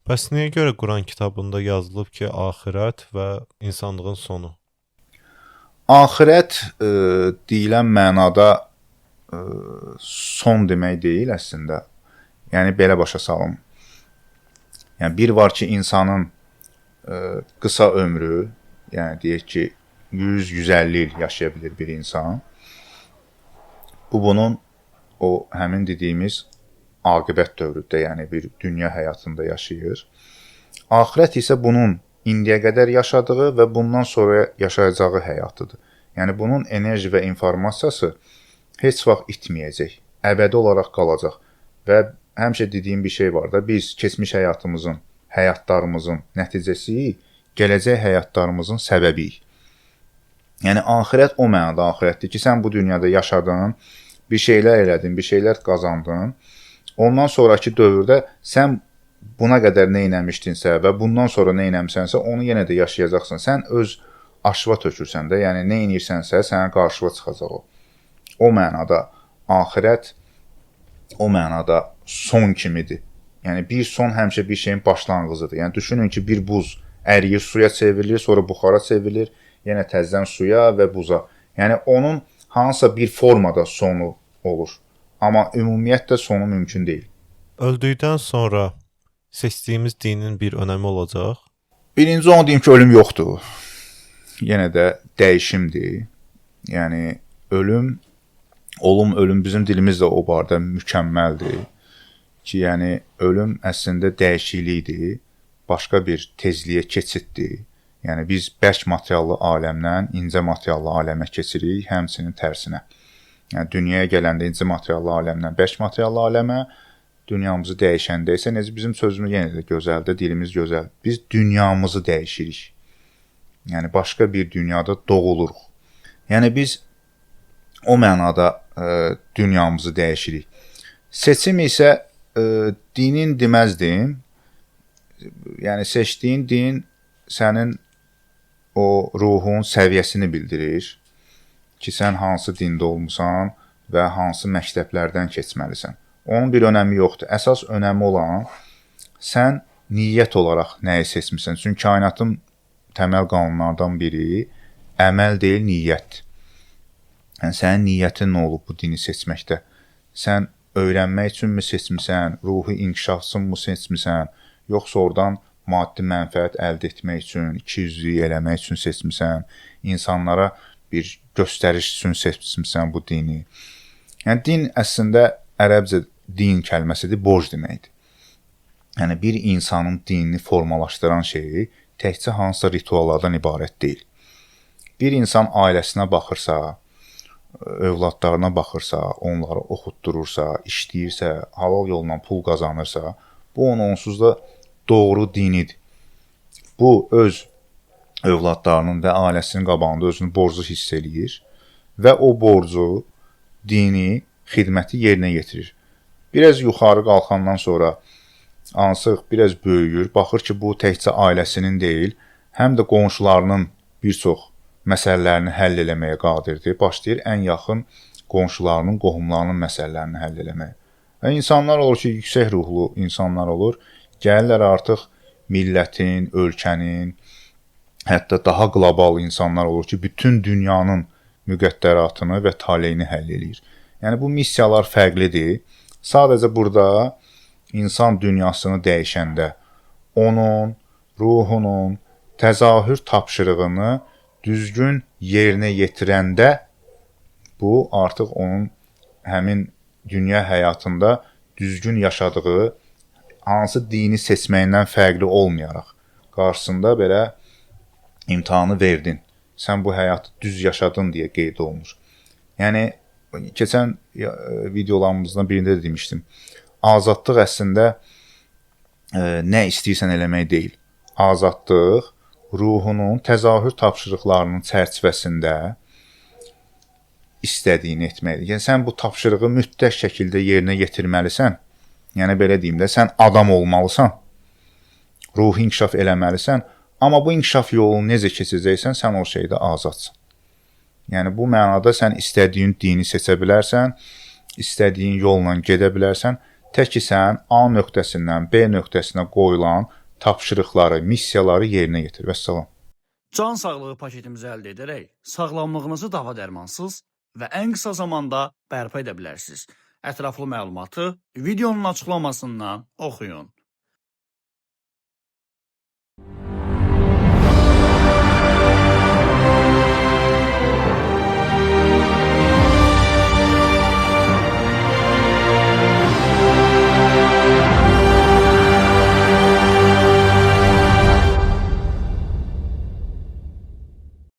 Bəs niyə görə Quran kitabında yazılıb ki, axirət və insanlığın sonu? Axirət deyilən mənada son demək deyil əslində. Yəni belə başa salım. Yəni bir var ki, insanın qısa ömrü, yəni deyək ki, 100-150 il yaşaya bilir bir insan. Bu bunun o həmin dediyimiz aqibət dövründə, yəni bir dünya həyatında yaşayır. Axirət isə bunun indiyə qədər yaşadığı və bundan sonra yaşayacağı həyatıdır. Yəni bunun enerji və informasiyası heç vaxt itməyəcək, əbədi olaraq qalacaq. Və həmişə dediyim bir şey var da, biz keçmiş həyatımızın, həyatlarımızın nəticəsiyik, gələcək həyatlarımızın səbəbiyik. Yəni axirət o mənada axirətdir ki, sən bu dünyada yaşadın, bir şeylər elədin, bir şeylər qazandın. Ondan sonrakı dövrdə sən buna qədər nə eləmişdinsə və bundan sonra nə eləmisənsə, onu yenə də yaşayacaqsan. Sən öz aşıva tökürsən də, yəni nə edirsənsə, sənə qarşıva çıxacaq o. O mənada axirət, o mənada son kimidir. Yəni bir son həmişə bir şeyin başlanğıcıdır. Yəni düşünün ki, bir buz əriyir, suya çevrilir, sonra buxara çevrilir, yenə təzədən suya və buza. Yəni onun hansısa bir formada sonu olur. Amma ümumiyyətlə sonu mümkün deyil. Öldükdən sonra seçdiyimiz dinin bir önəmi olacaq? Birinci onu deyim ki, ölüm yoxdur. Yenə də dəyişimdir. Yəni ölüm, olum, ölüm bizim dilimiz də o barədə mükəmməldir ki, yəni ölüm əslində dəyişiklikdir, başqa bir tezliyə keçiddir. Yəni biz bərk materiallı aləmdən incə materiallı aləmə keçirik, həmçinin tərsinə. Yəni dünyaya gələndə incə materiallı aləmdən bərk materiallı aləmə, dünyamızı dəyişəndə isə necə bizim sözümüz yenə də gözəldir, dilimiz gözəl. Biz dünyamızı dəyişirik. Yəni başqa bir dünyada doğuluruq. Yəni biz o mənada dünyamızı dəyişirik. Seçim isə dinin deməzdim. Yəni seçdiyin din sənin o ruhun səviyyəsini bildirir ki, sən hansı dində olmusan və hansı məktəblərdən keçməlisən. Onun bir önəmi yoxdur. Əsas önəmi olan sən niyyət olaraq nəyi seçmisən. Çünki kainatın təməl qanunlardan biri əməl deyil, niyyətdir. Yəni sənin niyyətin nə olub bu dini seçməkdə? Sən öyrənmək üçünmü seçmisən, ruhi inkişaf üçünmü seçmisən, yoxsa oradan maddi mənfəət əldə etmək üçün, ikiyüzlülük eləmək üçün seçmisən, insanlara bir göstəriş üçün seçmisən bu dini. Yəni din əslində ərəbcə din kəlməsidir, borc deməkdir. Yəni bir insanın dinini formalaşdıran şeyi təkcə hansısa rituallardan ibarət deyil. Bir insan ailəsinə baxırsa, övladlarına baxırsa, onları oxutdurursa, işləyirsə, halal yolla pul qazanırsa, bu onun onsuz da doğru dinidir. Bu öz övladlarının və ailəsinin qabağında özünü borclu hiss eləyir və o borcu, dini xidməti yerinə yetirir. Biraz yuxarı qalxandan sonra hansı biraz böyüyür, baxır ki, bu təkcə ailəsinin deyil, həm də qonşularının bir çox məsələlərini həll eləməyə qadirdir. Başlayır ən yaxın qonşularının, qohumlarının məsələlərini həll eləməyə. Və insanlar olur ki, yüksək ruhlu insanlar olur, gəlirlər artıq millətin, ölkənin, hətta daha qlobal insanlar olur ki, bütün dünyanın müqəddəratını və taleyini həll eləyir. Yəni bu missiyalar fərqlidir. Sadəcə burada insan dünyasını dəyişəndə onun ruhunun təzahür tapşırığını düzgün yerinə yetirəndə bu artıq onun həmin dünya həyatında düzgün yaşadığı hansı dini seçməyindən fərqli olmayaraq qarşısında belə imtahanı verdin. Sən bu həyatı düz yaşadın deyə qeyd olunur. Yəni keçən videolarımızdan birində də demişdim. Azadlıq əslində nə istəyirsən eləmək deyil. Azadlıq ruhunun təzahür tapşırıqlarının çərçivəsində istədiyini etməkdir. Yəni sən bu tapşırığı mütləq şəkildə yerinə yetirməlisən. Yəni belə deyim də, sən adam olmalısan. Ruhi inkişaf eləməlisən, amma bu inkişaf yolunu necə keçəcəksən, sən o şeydə azadsan. Yəni bu mənada sən istədiyin dini seçə bilərsən, istədiyin yolla gedə bilərsən. Tək ki sən A nöqtəsindən B nöqtəsinə qoyulan tapşırıqları, missiyaları yerinə yetir. Vəssalam. Can sağlığı paketimizi əldə edərək sağlamlığınızı dava-dərmansız və ən qısa zamanda bərpa edə bilərsiniz. Ətraflı məlumatı videonun açıqlamasından oxuyun.